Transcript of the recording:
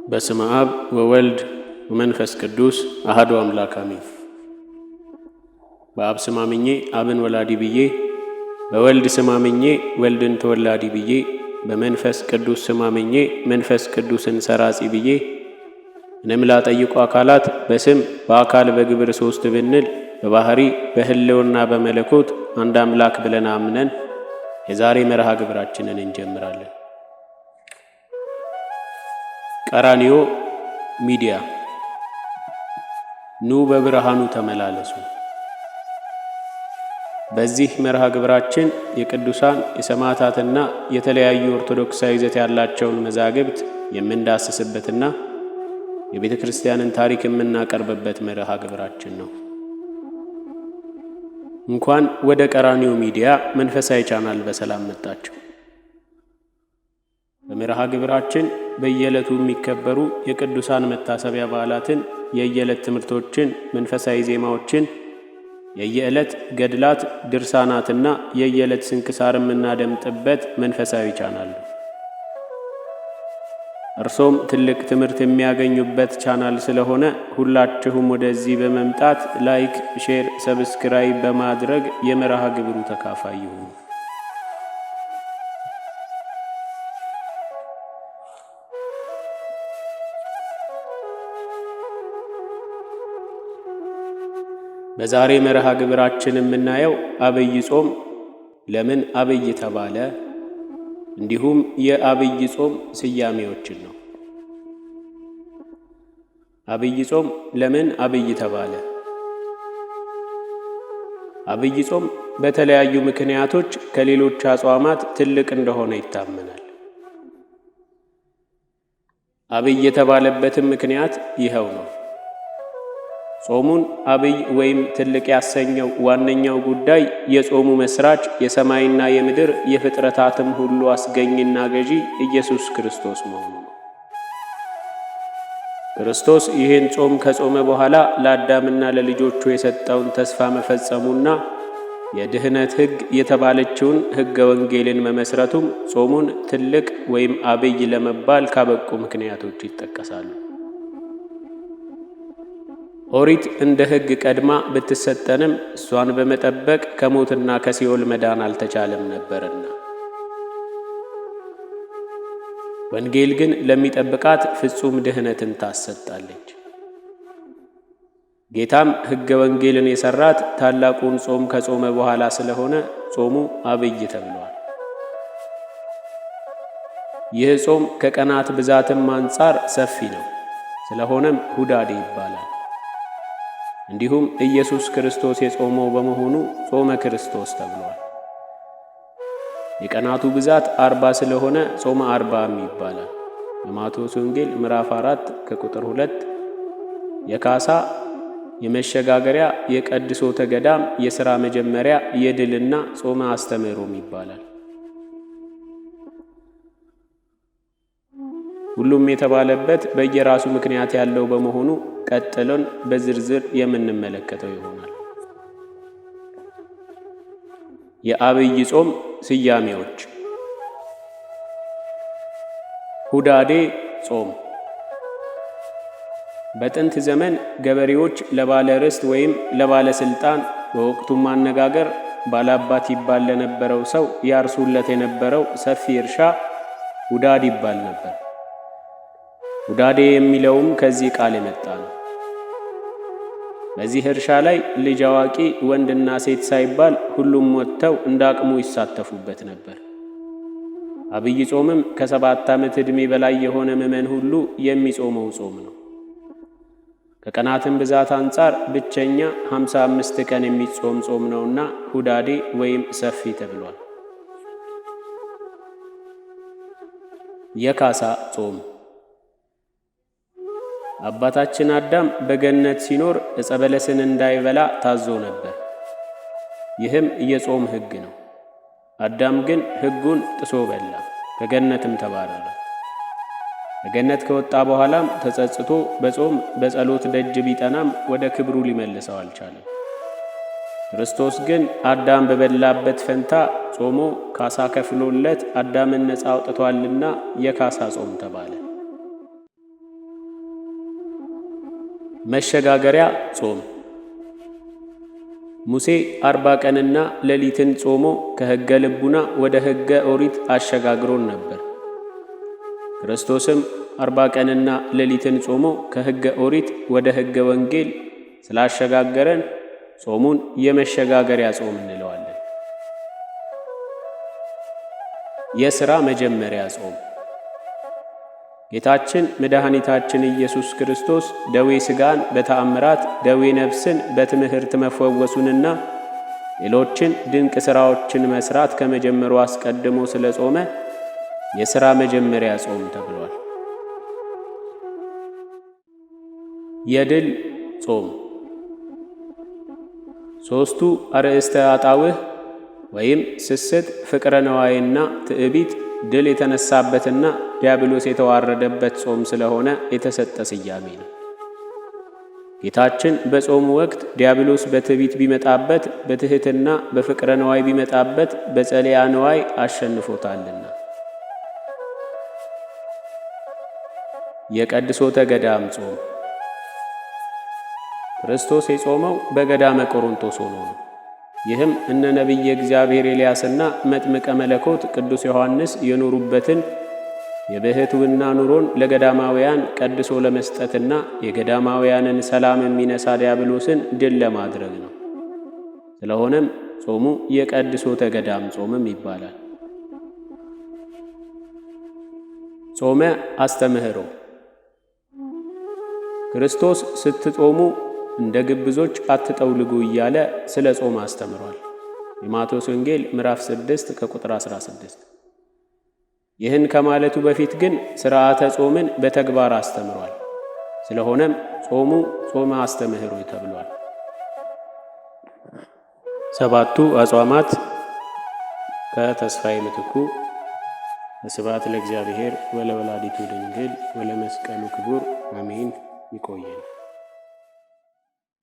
በስመ አብ ወወልድ ወመንፈስ ቅዱስ አሐዱ አምላክ አሜን። በአብ ስም አምኜ አብን ወላዲ ብዬ፣ በወልድ ስም አምኜ ወልድን ተወላዲ ብዬ፣ በመንፈስ ቅዱስ ስም አምኜ መንፈስ ቅዱስን ሰራጺ ብዬ፣ ምንም ላጠይቁ አካላት በስም በአካል በግብር ሶስት ብንል በባህሪ በሕልውና በመለኮት አንድ አምላክ ብለን አምነን የዛሬ መርሃ ግብራችንን እንጀምራለን። ቀራንዮ ሚዲያ፣ ኑ በብርሃኑ ተመላለሱ። በዚህ መርሃ ግብራችን የቅዱሳን የሰማዕታትና የተለያዩ ኦርቶዶክሳዊ ይዘት ያላቸውን መዛግብት የምንዳስስበትና የቤተ ክርስቲያንን ታሪክ የምናቀርብበት መርሃ ግብራችን ነው። እንኳን ወደ ቀራንዮ ሚዲያ መንፈሳዊ ቻናል በሰላም መጣችሁ። በመርሃ ግብራችን በየዕለቱ የሚከበሩ የቅዱሳን መታሰቢያ በዓላትን፣ የየዕለት ትምህርቶችን፣ መንፈሳዊ ዜማዎችን፣ የየዕለት ገድላት፣ ድርሳናትና የየዕለት ስንክሳር የምናደምጥበት መንፈሳዊ ቻናል ነው። እርሶም ትልቅ ትምህርት የሚያገኙበት ቻናል ስለሆነ ሁላችሁም ወደዚህ በመምጣት like፣ share፣ subscribe በማድረግ የመርሃ ግብሩ ተካፋይ ይሁኑ። በዛሬ መርሃ ግብራችን የምናየው አብይ ጾም ለምን አብይ ተባለ፣ እንዲሁም የአብይ ጾም ስያሜዎችን ነው። አብይ ጾም ለምን አብይ ተባለ? አብይ ጾም በተለያዩ ምክንያቶች ከሌሎች አጽዋማት ትልቅ እንደሆነ ይታመናል። አብይ የተባለበትም ምክንያት ይኸው ነው። ጾሙን አብይ ወይም ትልቅ ያሰኘው ዋነኛው ጉዳይ የጾሙ መስራች የሰማይና የምድር የፍጥረታትም ሁሉ አስገኝና ገዢ ኢየሱስ ክርስቶስ መሆኑ ነው። ክርስቶስ ይህን ጾም ከጾመ በኋላ ለአዳምና ለልጆቹ የሰጠውን ተስፋ መፈጸሙና የድህነት ሕግ የተባለችውን ሕገ ወንጌልን መመስረቱም ጾሙን ትልቅ ወይም አብይ ለመባል ካበቁ ምክንያቶች ይጠቀሳሉ። ኦሪት እንደ ሕግ ቀድማ ብትሰጠንም እሷን በመጠበቅ ከሞትና ከሲኦል መዳን አልተቻለም ነበርና፣ ወንጌል ግን ለሚጠብቃት ፍጹም ድህነትን ታሰጣለች። ጌታም ሕገ ወንጌልን የሠራት ታላቁን ጾም ከጾመ በኋላ ስለሆነ ጾሙ አብይ ተብሏል። ይህ ጾም ከቀናት ብዛትም አንጻር ሰፊ ነው። ስለሆነም ሁዳዴ ይባላል። እንዲሁም ኢየሱስ ክርስቶስ የጾመው በመሆኑ ጾመ ክርስቶስ ተብሏል። የቀናቱ ብዛት 40 ስለሆነ ጾመ 40ም ይባላል። የማቴዎስ ወንጌል ምዕራፍ 4 ከቁጥር 2። የካሳ፣ የመሸጋገሪያ፣ የቀድሶ ተገዳም፣ የሥራ መጀመሪያ፣ የድልና ጾመ አስተምህሮም ይባላል። ሁሉም የተባለበት በየራሱ ምክንያት ያለው በመሆኑ ቀጥለን በዝርዝር የምንመለከተው ይሆናል። የአብይ ጾም ስያሜዎች፦ ሁዳዴ ጾም። በጥንት ዘመን ገበሬዎች ለባለ ርስት ወይም ለባለስልጣን፣ በወቅቱም አነጋገር ባላባት ይባል ለነበረው ሰው ያርሱለት የነበረው ሰፊ እርሻ ሁዳድ ይባል ነበር። ሁዳዴ የሚለውም ከዚህ ቃል የመጣ ነው። በዚህ እርሻ ላይ ልጅ አዋቂ፣ ወንድና ሴት ሳይባል ሁሉም ወጥተው እንደ አቅሙ ይሳተፉበት ነበር። አብይ ጾምም ከ7 ዓመት ዕድሜ በላይ የሆነ ምዕመን ሁሉ የሚጾመው ጾም ነው። ከቀናትም ብዛት አንጻር ብቸኛ 55 ቀን የሚጾም ጾም ነውና ሁዳዴ ወይም ሰፊ ተብሏል። የካሳ ጾም። አባታችን አዳም በገነት ሲኖር ዕፀ በለስን እንዳይበላ ታዞ ነበር። ይህም የጾም ሕግ ነው። አዳም ግን ሕጉን ጥሶ በላ፣ ከገነትም ተባረረ። ከገነት ከወጣ በኋላም ተጸጽቶ በጾም በጸሎት ደጅ ቢጠናም ወደ ክብሩ ሊመልሰው አልቻለም። ክርስቶስ ግን አዳም በበላበት ፈንታ ጾሞ ካሳ ከፍሎለት አዳምን ነፃ አውጥቷልና የካሳ ጾም ተባለ። መሸጋገሪያ ጾም። ሙሴ 40 ቀንና ሌሊትን ጾሞ ከሕገ ልቡና ወደ ሕገ ኦሪት አሸጋግሮን ነበር። ክርስቶስም 40 ቀንና ሌሊትን ጾሞ ከሕገ ኦሪት ወደ ሕገ ወንጌል ስላሸጋገረን ጾሙን የመሸጋገሪያ ጾም እንለዋለን። የሥራ መጀመሪያ ጾም። ጌታችን መድኃኒታችን ኢየሱስ ክርስቶስ ደዌ ሥጋን በተአምራት፣ ደዌ ነፍስን በትምህርት መፈወሱንና ሌሎችን ድንቅ ሥራዎችን መስራት ከመጀመሩ አስቀድሞ ስለ ጾመ የሥራ መጀመሪያ ጾም ተብሏል። የድል ጾም። ሦስቱ አርእስተ ኃጣውእ ወይም ስስት፣ ፍቅረ ነዋይና ትዕቢት ድል የተነሳበትና ዲያብሎስ የተዋረደበት ጾም ስለሆነ የተሰጠ ስያሜ ነው። ጌታችን በጾሙ ወቅት ዲያብሎስ በትዕቢት ቢመጣበት በትሕትና፣ በፍቅረ ነዋይ ቢመጣበት በጸሊአ ነዋይ አሸንፎታልና። የቀድሶተ ገዳም ጾም። ክርስቶስ የጾመው በገዳመ ቆሮንቶስ ሆኖ ነው። ይህም እነ ነቢየ እግዚአብሔር ኤልያስና መጥምቀ መለኮት ቅዱስ ዮሐንስ የኖሩበትን የብሕትውና ኑሮን ለገዳማውያን ቀድሶ ለመስጠትና የገዳማውያንን ሰላም የሚነሳ ዲያብሎስን ድል ለማድረግ ነው። ስለሆነም ጾሙ የቀድሶተ ገዳም ጾምም ይባላል። ጾመ አስተምህሮ። ክርስቶስ ስትጾሙ እንደ ግብዞች አትጠውልጉ እያለ ስለ ጾም አስተምሯል። የማቴዎስ ወንጌል ምዕራፍ 6 ከቁጥር 16። ይህን ከማለቱ በፊት ግን ሥርዓተ ጾምን በተግባር አስተምሯል። ስለሆነም ጾሙ ጾመ አስተምህሮ ተብሏል። ሰባቱ አጽዋማት ከተስፋዬ ምትኩ። ስብሐት ለእግዚአብሔር ወለወላዲቱ ድንግል ወለመስቀሉ ክቡር አሜን። ይቆየን።